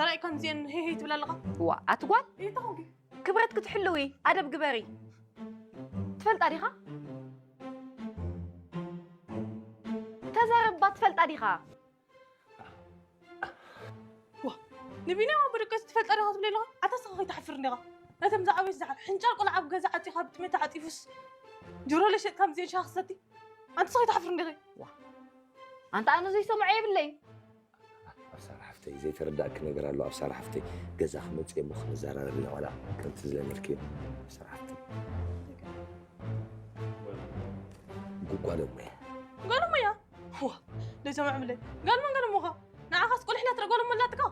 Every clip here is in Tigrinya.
ራእይ ከምዚአን ሄይ ሄይ ትብል ኣለኻ። ዋ ኣቲ ጓል እንታይ ኾንኪ? ክብረት ክትሕልዊ ኣደብ ግበሪ። ትፈልጣ ዲኻ? ተዛረባ ትፈልጣ ዲኻ? ዋ ንቢንያም ኣቦ ደቀስ ትፈልጣ ዲኻ ትብለይ ኣለኻ? ኣታ ንስኻ ከይትሓፍር እንዲኻ። ነቶም ዝዓበዩ ዝሓ ሕንጫል ቆልዓ ኣብ ገዛ ዓፂኻ ብጥሜት ተዓፂፉስ ጅሮለ ሸጥካ ምዚአን ሻሂ ክሰቲ ኣንቲ ንስኻ ከይትሓፍር እንዲኺ። ኣንታ ኣነ ዘይሰምዖ የብለይ። ኣብሳር ሓፍተይ ዘይተረዳእኪ ነገር ኣሎ። ኣብሳር ሓፍተይ ገዛ ክመፅእ እሞ ክንዘራረብ ኢና ዋላ ከምቲ ዝለመድክዮ ኣብሳር ሓፍተይ። ጉጓለ እሞ እያ። ጓል እሞ እያ። ዋ ዘይሰምዖ የብለይ። ጋል መን ጋል እሞኻ? ንዓኻስ ቆልሕ ኢላ ትረጓል እሞ ኣላትካ።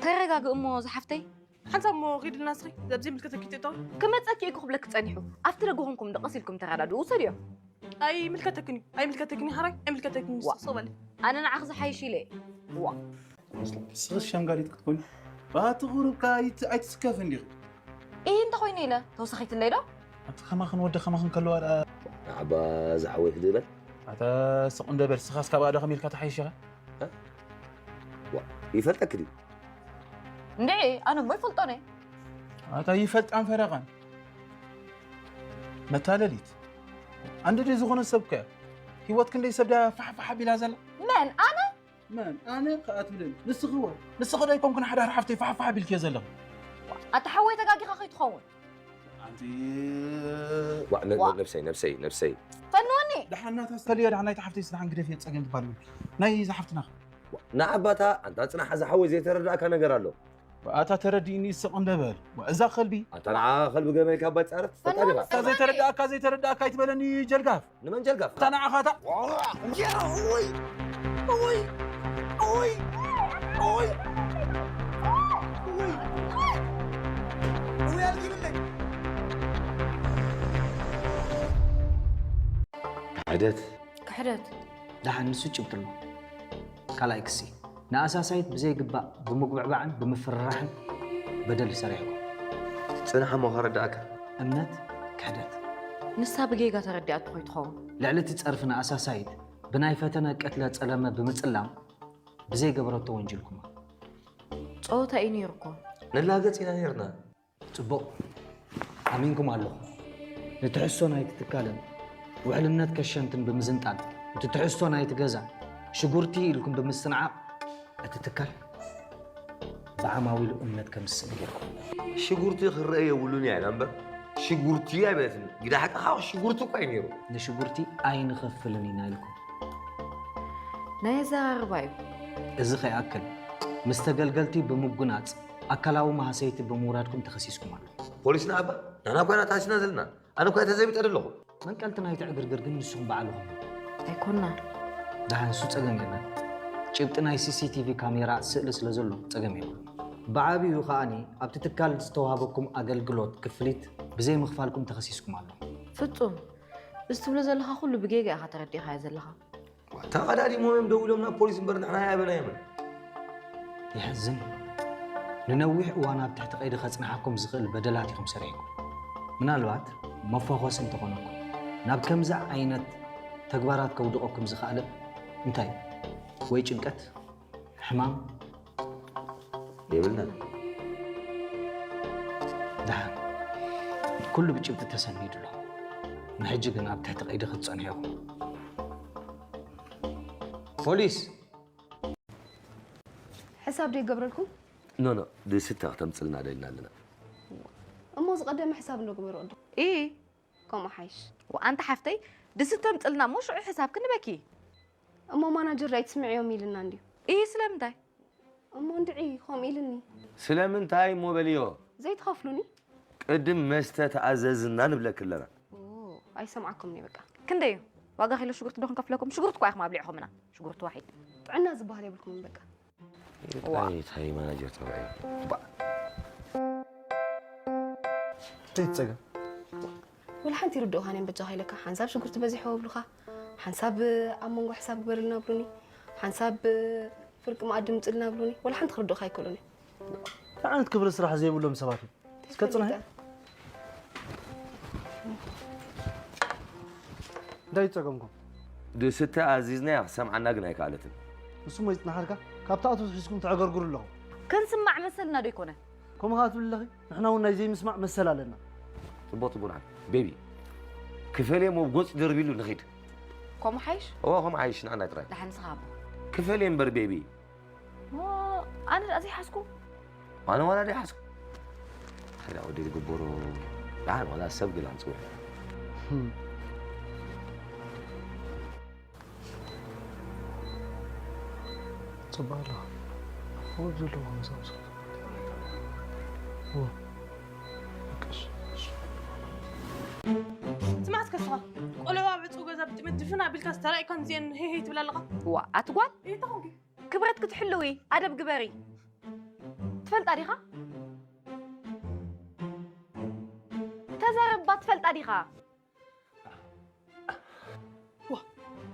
ተረጋግእ እሞ ዝሓፍተይ። ሓንሳብ እሞ ኺድልና እስኺ ዘብ ዘይምልከተኪ ትእተው። ክመፀኪ እኮ ክብለኪ ፀኒሑ። ኣብቲ ደገኹምኩም ደቀስ ኢልኩም ተረዳድኡ ውሰድዮ። ኣይምልከተክን እዩ ኣይምልከተክን እዩ ሓራይ ኣይምልከተክን እዩ ዋ። ስቕ በለ። ኣነ ንዓኺ ዝሓይሽ ኢለ እየ። ዋ ስኽስ ሸምጋሊት ክትኮኒ ባቲ ቁሩብካ ኣይት- ኣይትስከፍ እንዲኺ እ እንተ ኮይነ ኢለ ተወሳኺትለይ ዶ? ኣብቲ ከማኽን ወዲ ከማኽን ከለዋ ደኣ ንዓባ ዝሓወይ ክድበል ኣታ ስቕ እንደ በል ስኻስ ካብ ኣደ ከሚልካ ተሓይሽኻ ይፈልጠክ ድዩ? እንድዒ ኣነ እሞ ይፈልጦ ነ ኣታ ይፈልጣን ፈረቓን መታለሊት ኣንድዲ ዝኾነ ሰብ እኮ እያ ህይወት ክንደይ ሰብ ድያ ፋሕፋሕ ኣቢላ ዘላ መን ኣነ? መን ኣነ ከኣ ትብለኒ ንስኺ ወ ንስኺ ዶ ኣይኮንክን ሓዳር ሓፍተይ ፋሕፋሕ ኣቢልክዮ ዘለኺ ኣታ ሓወይ ተጋጊኻ ከይትኸውን ኣንቲ ዋ፣ ነ- ዋ። ነብሰይ ነብሰይ ነብሰይ ፈንወኒ ደሓን ናታ ስተልዮ ደሓን ናይቲ ሓፍተይ ስራሕን ግደፍ እየ ጸገም ትባል ነይ ዝሓፍትና ንዓባታ ኣንታ ፅናሓ ዝሓወይ ዘይተረዳእካ ነገር ኣሎ። ኣታ ተረዲእኒ ስቕ እንደ በል እዛ ከልቢ ኣንታ ንዓ ከልቢ ገመል ካብ ባይፃረት ፈጣሪኻ እታ ዘይተረዳእካ ዘይተረዳእካ ኣይትበለኒ ጀልጋፍ ንመን ጀልጋፍ እታ ንዓኻታ ሕደት ክሕደት ደሓን ንሱ ጭብጢ ኣሎ። ካልኣይ ክሲ ንኣሳሳይት ብዘይግባእ ብምጉብዕባዕን ብምፍርራሕን በደል ሰሪሕኩም። ፅንሓ እሞ ከረዳእካ እምነት ክሕደት ንሳ ብጌጋ ተረዲኣቶ ከይትኸውን ልዕሊ እቲ ጸርፊ ንኣሳሳይት ብናይ ፈተነ ቅትለ ጸለመ ብምጽላም ብዘይገበረቶ ወንጅልኩማ። ጸወታ እዩ ነይሩ እኮ ንላገጽ ኢና ነርና ጽቡቕ ኣሚንኩም ኣለኹ። ንትሕዝቶ ናይቲ ትካልን ውሕልነት ከሸንትን ብምዝንጣል እቲ ትሕዝቶ ናይቲ ገዛ ሽጉርቲ ኢልኩም ብምስትንዓቕ እቲ ትካል ብዓማዊሉ እምነት ከም ዝስእን ጌርኩም። ሽጉርቲ ክረአ የብሉን እያ ኢላ እምበር ሽጉርቲ ኣይበለትን። ግዳ ሓቂ ካብ ሽጉርቲ እኳ እዩ ነይሩ። ንሽጉርቲ ኣይንኸፍልን ኢና ኢልኩም። ናይ ኣዘራርባ እዩ። እዚ ከይኣክል ምስ ተገልገልቲ ብምጉናጽ ኣካላዊ ማህሰይቲ ብምውራድኩም ተኸሲስኩም ኣለኹም። ፖሊስ ንኣባ ንሕና እኳ ኢና ተሃሲና ዘለና። ኣነ እኳ ተዘቢጠ ዘለኹ። መንቀልቲ ናይቲ ዕግርግር ግን ንስኹም ባዕልኹም። ኣይኮንናን። ደሓን እሱ ጸገም የለን። ጭብጢ ናይ ሲሲቲቪ ካሜራ ስእሊ ስለ ዘሎ ጸገም የብሉ። ብዓብዩ ከኣኒ ኣብቲ ትካል ዝተዋህበኩም ኣገልግሎት ክፍሊት ብዘይምኽፋልኩም ተኸሲስኩም ኣለኹም። ፍጹም እዚ ትብሎ ዘለኻ ኩሉ ብጌጋ ኢኻ ተረዲእኻዮ ዘለኻ። ተቐዳዲሞም እዮም ደዊሎም ናብ ፖሊስ እምበር ንሕና ኣይኣበናዮምን። የሕዝን እዩ። ንነዊሕ እዋን ኣብ ትሕቲ ቀይዲ ከጽንሓኩም ዝኽእል በደላት ኢኹም ሰሪሕኩም። ምናልባት መፈኾሲ እንተኾነኩም ናብ ከምዚ ዓይነት ተግባራት ከውድቐኩም ዝኸኣለ እንታይ እዩ? ወይ ጭንቀት፣ ሕማም፣ የብልናን። ደሓን ኩሉ ብጭብጢ ተሰኒዱ ኣሎ። ንሕጂ ግን ኣብ ትሕቲ ቀይዲ ክትጸንሑ ኢኹም። ፖሊስ! ሕሳብ ዶ ይገብረልኩም? ኖ ኖ ድስታ ክተምፅልና ደልና ኣለና። እሞ ዝቐደመ ሕሳብ እንዶ ግበሩ ወዲ። ኢ ከምኡ ሓይሽ። ኣንታ ሓፍተይ ድስቲ ተምፅልና እሞ ሽዑ ሕሳብ ክንበኪ። እሞ ማናጀር ኣይትስምዕዮም ኢልና እንድዩ። ኢ ስለምንታይ? እሞ እንድዒ ከምኡ ኢልኒ። ስለምንታይ እሞ በልዮ። ዘይትኸፍሉኒ? ቅድም መስተ ተኣዘዝና ንብለኪ ኣለና። ኦ፣ ኣይሰምዓኩምን እየ በቃ። ክንደይ እዩ? ዋጋ ኪሎ ሽጉርቲ ዶ ክንከፍለኩም? ሽጉርቲ እኳ ኢኹም ኣብሊዕኹምና። ሽጉርቲ ዋሒድ። ጥዕና ዝበሃል የብልኩምን በቃ። ታይ ታይ ማናጀር ተባዒ። እንታይ ጸገም? ወላ ሓንቲ ይርድኡኻን እዮም በጃኻ ኢለካ። ሓንሳብ ሽጉርቲ በዚሕዎ ይብሉኻ፣ ሓንሳብ ኣብ መንጎ ሕሳብ ግበርልና ይብሉኒ፣ ሓንሳብ ፍርቂ መኣዲ ምፅልና ይብሉኒ። ወላ ሓንቲ ክርድኡኻ ኣይክእሉን እዮም። እንታይ ዓይነት ክብሪ ስራሕ ዘይብሎም ሰባት እዮም? እስከ ጽናሕ። እንታይ ጸገምኩም? ድስቲ ኣዚዝናያ ክሰምዓና ግን ኣይከኣለትን። ንሱ እሞ ይጽናሓልካ፣ ካብቲ ኣቶስ ሒዝኩም ተዕገርግሩ ኣለኹም። ክንስማዕ መሰልና ዶ ኣይኮነን? ከምኡ ከኣ ትብሊ ኣለኺ? ንሕና እውን ናይ ዘይምስማዕ መሰል ኣለና። ጽቡቕ፣ ጽቡቕ ንዓል። ቤቢ፣ ክፈልየ እሞ ገጹ ደርቢሉ ንኺድ። ከምኡ ሓይሽ? እወ፣ ከምኡ ሓይሽ፣ ንዓና ጥራይ። ደሓን ንስኻ ኣቦ። ክፈልየ እምበር ቤቢ። እሞ ኣነ ደኣ ዘይሓዝኩ? ኣነ ዋላ ዘይሓዝኩ። ሓይላ ወዲ ዝግበሮ ደሓን ዋላ ሰብ ገለ ክንጽውዕ። ጽቡቕ ኣለኻ። ከምኡ ዘለዎ ምሳምሳ። እወ። በቃ እሺ፣ እሺ። ስማዕ እስከ ንስኻ፣ ቆልዑ ኣብ ዕጹው ገዛ ብጥሜት ድፍን ኣቢልካ ዝተራእየካን እዚአን ሄይ ሄይ ትብል ኣለኻ? እዋ፣ ኣቲ ጓል፣ እንታይ ኮንኪ? ክብረት ክትሕልዊ ኣደብ ግበሪ። ትፈልጣ ዲኻ? ተዛረባ ትፈልጣ ዲኻ? ዋ፣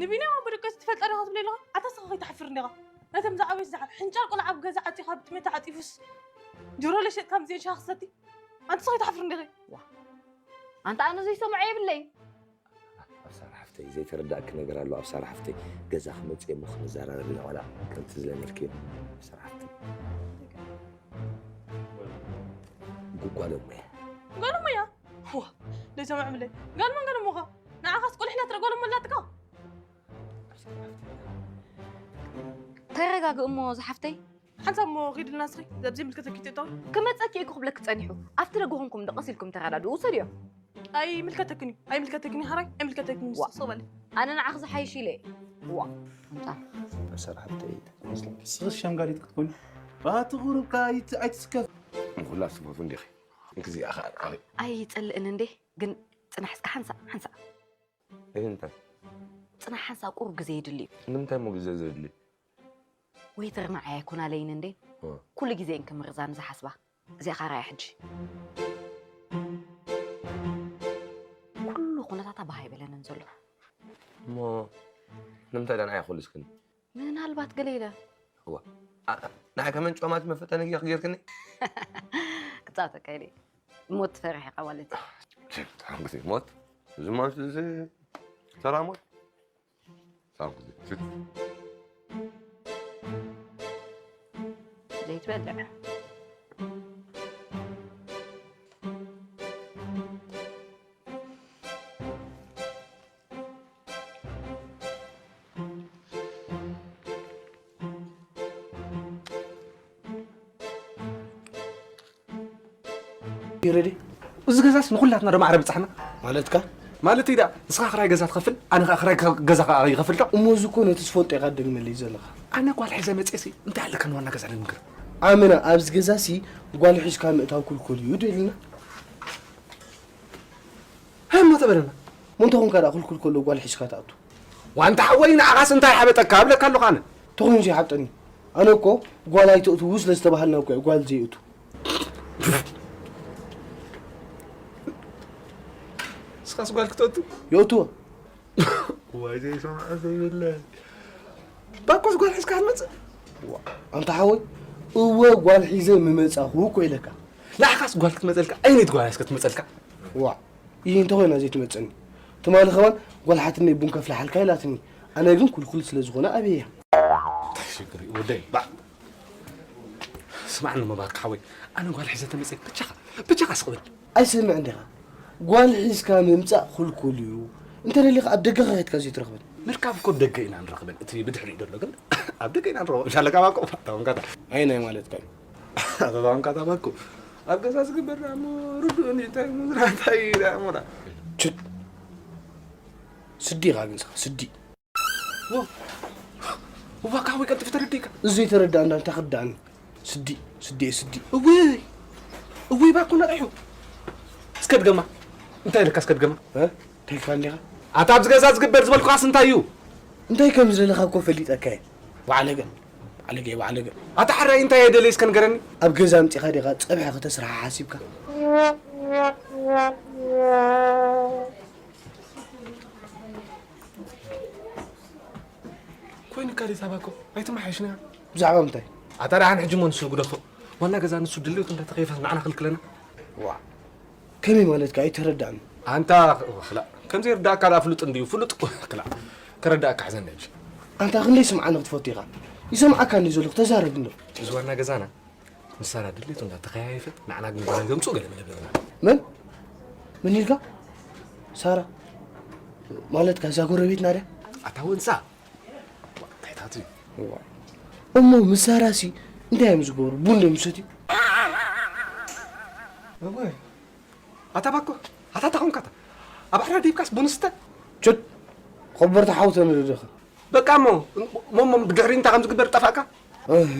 ንቢንያም ኣቦ ደቀስ ትፈልጣ ዲኻ ትብለይ ኣለኻ? ኣታ ንስኻ ከይትሓፍር እንዲኻ። ነቶም ዝዓበዩስ ዝሓ-፣ ሕንጫል ቆልዓ ኣብ ገዛ ዓጺኻ ብጥሜት ተዓጺፉስ፣ ድሮ ለሸጥካ ምዚአን ሻሂ ክሰቲ? ኣንቲ ንስኻ ከይትሓፍር እንዲኺ? ዋ፣ ኣንታ ኣነ ዘይሰምዖ የብለይ። ኣብ ሳራ ሓፍተይ፣ ዘይተረዳእኪ ነገር ኣሎ። ኣብ ሳራ ሓፍተይ፣ ገዛ ክመጽእ እሞ ክንዘራረብ ኢና፣ ዋላ ከምቲ ዝለመድክዮ። ኣብ ሳራ ሓፍተይ። ጓል እሞ እያ። ጓል እሞ እያ? ዋ፣ ዘይሰምዖ የብለይ። ጓል መን ጓል እሞኻ? ንዓኻስ ቆልሕላ ትረ ጓል እሞ ኣላትካ? ኣብ ሳራ ሓፍተይ። ተረጋግእ እሞ ዝሓፍተይ። ሓንሳብ እሞ ኺድልና እስኺ፣ ዘብዚ ምልከተኪ ትእተው። ክመጸኪ እኮ ክብለኪ ጸኒሑ። ኣብቲ ደገ ኮንኩም ደቐስ ኢልኩም ተረዳድኡ፣ ውሰድዮ። ኣይምልከተክን እዩ፣ ኣይምልከተክን እዩ፣ ሓራይ፣ ኣይምልከተክን እዩ፣ ዋ። ስቕ በሊ። ኣነ ንዓኺ ዝሓይሽ ኢለ። ዋ፣ ኣምጻ። መሰራሕቲ ትመስለኪ። ንስኺ ሸምጋሊት ክትኮኒ፣ ባቲ ቁሩብካ ኣይት-፣ ኣይትስከፍ። ንኹላ ስሞቱ እንዲኺ። እንክዚኣ ኸኣ ንዓኺ። ኣይጸልእን እንዴ፣ ግን ጽናሕ እስከ ሓንሳእ፣ ሓንሳእ። እህ፣ እንታይ? ጽናሕ ሓንሳእ ቁሩብ ግዜ የድሊ እዩ። ንምንታይ እሞ ግዜ ዘድሊ? ወይተር ንዓይ ኣይኮናለይን እንዴ? እ። ኩሉ ግዜ እየን ክምርዛኒ ዝሓስባ። እዚኣ ኻራያ ሕጂ። ኩሉ ኩነታታ ባህ ኣይበለንን ዘሎ። እሞ ንምንታይ ደኣ ንዓይ ኣይኮልስክን? ምናልባት ገለ ኢለ። እዋ። ኣ-፣ ንዓይ ከመን ጮማት መፈጠኒ ጌርክኒ? ክጻወተካ ኢለ። ሞት ትፈርሕ ኢኻ ማለት እዩ። ሓንኩቲ ሞት? እዚ ሞት እዚ ተራ ሞት? ሳንኩዚ፣ ሽት። ዘይትበልዕ። ይረዲ። እዚ ገዛስ ንኹላትና ዶ ማዕረ ብጻሕና? ማለትካ? ማለተይ ደኣ፣ ንስኻ ክራይ ገዛ ትኸፍል፣ ኣነ ኸኣ ክራይ ገዛ ኸኣ ይኸፍል ዶ? እሞ እዚ እኮ ነቲ ዝፈልጦ ኢኻ ትደግመለይ ዘለኻ። ኣነ ጓል ሒዘ መጽኤሲ፣ እንታይ ኣለካ ንዋና ገዛ ልንገር? ኣመና፣ ኣብዚ ገዛሲ ጓል ሒዝካ ምእታው ክልኩል እዩ ዶ ኢልና? እሞ ተበለና። እሞ እንተኾንካ ደኣ ክልኩል ከሎ ጓል ሒዝካ ትኣቱ? ዋንታ ሓወይ፣ ንዓኻስ እንታይ ሓበጠካ? እብለካ ኣለኹ ኣነ። ተኾይኑስ ይሓብጠኒ። ኣነ እኮ ጓል ኣይተእትዉ ስለ ዝተባሃልና እኮ እየ ጓል ዘይእቱ። ንስኻስ ጓል ክተእቱ? የእትዎ። ዋይ ዘይሰምዐ ዘይብለ። ባኮስ ጓል ሒዝካ ትመጽእ? ዋ፣ ኣንታ ሓወይ፣ እወ ጓል ሒዘ ምመጻኹ እኮ ኢለካ። ንዓኻስ ጓል ክትመጸልካ? ኣይነት ጓል እያ እስከ ትመጸልካ? ዋ፣ ይህ እንተ ኾይና ዘይትመጸኒ። ትማሊ ኸማን ጓል ሓትነይ ቡን ከፍልሓልካ ኢላትኒ። ኣነ ግን ኩልኩል ስለ ዝኾነ ኣበያ። እንታይ ሽግር እዩ ወደይ? ባዕ። ስማዕኒ መባርክ ሓወይ፣ ኣነ ጓል ሒዘ ተመጸ ብቻኻ፣ ብቻኻ ስቕ በል። ኣይሰምዕን ዲኻ? ጓል ሒዝካ ምምጻእ ክልኩል እዩ። እንተ ደሊኻ ኣብ ደገ ኸይድካ ዘይትረኽበን። ምርካብ እኮ ኣብ ደገ ኢና ንረኽበን። እቲ ብድሕሪኡ ዘሎ ግን ኣብ ደገ ኢና ንረኽቦ። ሻለቃ ባኮ፣ ታወንካታ። ኣይ ናይ ማለትካ እዩ። ኣታ ታወንካታ ባኮ። ኣብ ገዛ ዝግበር ደኣ እሞ ርዱእ እንዲ እንታይ እሞ ዝራ እንታይ ደኣ እሞ ደኣ። ችት። ስዲ ኢኻ ግን ስኻ፣ ስዲ። ዎ። እዋ፣ ካብ ወይ ቀልጥፍ ተረዲእካ? እዚ ዘይተረዳእ እንዳ እንታይ ክርዳእኒ? ስዲ፣ ስዲ፣ ስዲ። እውይ፣ እውይ፣ ባኮ ነቒሑ። እስከ ድገማ። እንታይ ኢልካ እስከ ድገማ? እ? እንታይ ኢልካ እንዲኻ? ኣታ ኣብዚ ገዛ ዝግበር ዝበልኩኻስ እንታይ እዩ? እንታይ ከም ዝደለኻ እኮ ፈሊጠካ እየ። ባዕለገ፣ ባዕለገ፣ ባዕለገ። ኣታ ሕራይ እንታይ እየ ደልየ እስከ ንገረኒ? ኣብ ገዛ ኣምጺኻ ዲኻ ጸብሒ ከተስርሓ ሓሲብካ? ኮይኑካ ድዩ ታባኮ? ኣይትመሓየሽና። ብዛዕባ ምንታይ? ኣታ ደሓን ሕጂ እሞ ንሱ ግደፎ። ዋና ገዛ ንሱ ድሌቱ እንዳተኸየፈ ንዓና ክልክለና? ዋ፣ ከመይ ማለትካ? ኣይተረዳእን። ኣንታ ክላ፣ ከም ዘይርዳእካ ደኣ ፍሉጥ እንድዩ፣ ፍሉጥ ክላ። ከረዳእካ ሕዘኒ ሕጂ። ኣንታ ክንደይ ስምዓኒ ክትፈቱ ኢኻ? ይሰምዓካ እንዲ ዘለኹ፣ ተዛረብ እንዶ። እዚ ዋና ገዛና ምስ ሳራ ድሌቱ እንዳተኸያየፈት ንዓና ግን ጓና ገምፁ ገለ መለ ብለና። መን? መን ኢልካ? ሳራ? ማለት ከዛ ጎረቤትና ድያ? ኣታ ወንሳ። ታይታት እዩ። እሞ ምስ ሳራሲ እንታይ እዮም ዝገብሩ? ቡን ዶ ምሰትዩ? እወ። ኣታ ባኮ፣ ኣታ ታኾንካታ። ኣብ ዓራ ዲብካስ ቡን ስተ? ችት፣ ኸበርታ ሓውተ ንደደኸ። በቃ እሞ፣ እሞ፣ እሞ ብድሕሪ እንታይ ከም ዝግበር ጠፋእካ? እህ፣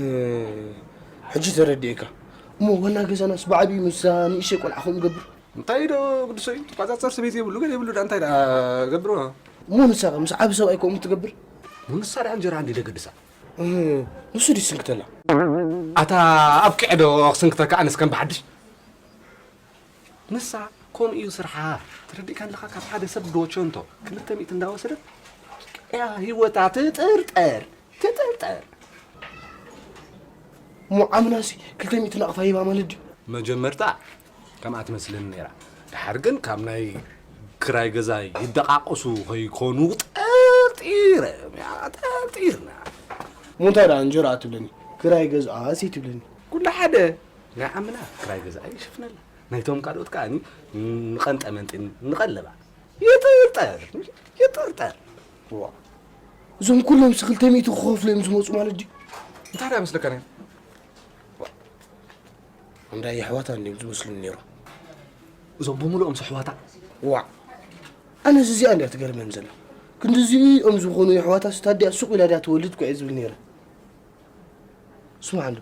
ሕጂ ተረዲኤካ። እሞ ዋና ገዛናስ ብዓቢኡ ምስዛ ንእሽተይ ቆልዓ ከምኡ ገብር? እንታይ ዶ ግድሶ እዩ? ትቋጻጸር ስቤት የብሉ፣ ገለ የብሉ፣ ዳ እንታይ ዳ ገብሮ? እሞ ንሳ ምስ ዓቢ ሰብኣይ ከምኡ ትገብር? እሞ ንሳ ዳ እንጀራ እንዲ ደገድሳ? እህ፣ ንሱ ድዩ ዝስንክተላ? ኣታ ኣብቂዐ ዶ ክስንክተካ ኣነስ ከም ብሓድሽ? ንሳ ከምኡ እዩ ስርሓ። ተረዲእካ ኣለኻ? ካብ ሓደ ሰብ ዶ ቸንቶ ክልተ ሚእቲ እንዳወሰደት እያ ህይወታ ትጥርጠር፣ ትጥርጠር። እሞ ዓምናሲ ክልተ ሚእቲ ናቕፋ ሂባ ማለት ድዩ? መጀመርታ ከምኣ ትመስለኒ ነይራ። ድሓር ግን ካብ ናይ ክራይ ገዛ ይደቃቀሱ ከይኮኑ ጠርጢረ፣ ጠርጢርና። እሞ እንታይ ደኣ እንጀራ ትብለኒ? ክራይ ገዝኣሲ ትብለኒ? ኩሉ ሓደ። ናይ ዓምና ክራይ ገዛ ይሽፍነላ። ናይቶም ካልኦት ከኣ ንቐንጠ መንጢ ንቐለባ። ይጥርጠር፣ ይጥርጠር። ዋ። እዞም ኩሎም ሲ ክልተ ሚእቲ ክኸፍሉ እዮም ዝመጹ ማለት ድዩ? እንታይ ደኣ መስለካ ነይሩ? ዋ። እንዳ የሕዋታ እንድዮም ዝመስሉኒ ነይሮም። እዞም ብምልኦም ሲ ኣሕዋታ? ዋ። ኣነስ እዚኣ እንድያ ትገርመኒ ዘላ። ክንድዚኦም ዝኾኑ የሕዋታ ስታድያ ሱቕ ኢላ ድያ ትወልድ ኮ እየ ዝብል ነይረ። ስማዕ እንዶ፣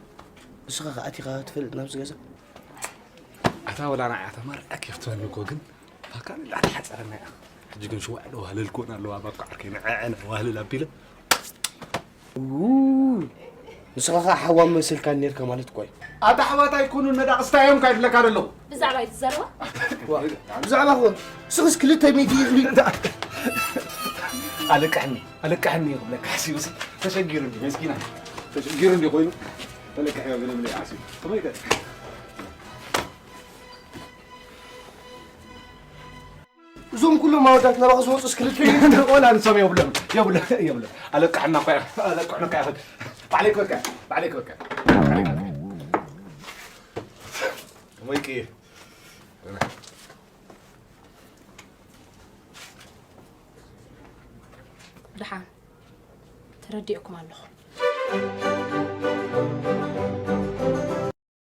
ንስኻ ከኣ ኣቲኻ ትፈልጥ ናብዚ ገዛ? ኣታ ወላ ንዓይ ኣታ ማራ ኬፍ ትበኒ እኮ፣ ግን ባካ ንላዕሊ ሓጸረና እያ። ሕጂ ግን ሽዋዕ ዶ ዋህልል ክኾን ኣለዋ፣ ባካ ዓርከይ ንዐዐ ንዋህልል ኣቢለ። ውይ፣ ንስኻ ከኣ ሓዋ መሰልካ ኔርካ ማለት እኮ እዩ። ኣታ ኣሕዋት ኣይኮኑን፣ መዳቕስታ እዮም ካይድለካ ደለዉ። ብዛዕባ እዩ ዝዛረባ? ዋ፣ ብዛዕባ እኮ፣ ስኽስ ክልተ ሚእቲ ይኽሊ። ኣለቅሕኒ፣ ኣለቅሕኒ ክብለካ ሓሲቡስ ተሸጊሩ እንዲ፣ መስኪና፣ ተሸጊሩ እንዲ ኮይኑ፣ ተለቅሕዮ ገለ ብለ ሓሲቡ። ከመይ ከ? እዞም ኩሎም ኣወዳት ናባኻ ዝመጹስ ክልተ ወላ ንሶም የብሎም፣ የብሎም፣ የብሎም። ኣለቅሕና እኮ እያ፣ ኣለቅሕና እኮ እያ። ባዕለይ ክበልካ፣ ባዕለይ ክበልካ፣ ባዕለይ ክበልካ። ከመይ ከ? ደሓን ተረዲእኩም ኣለኹ።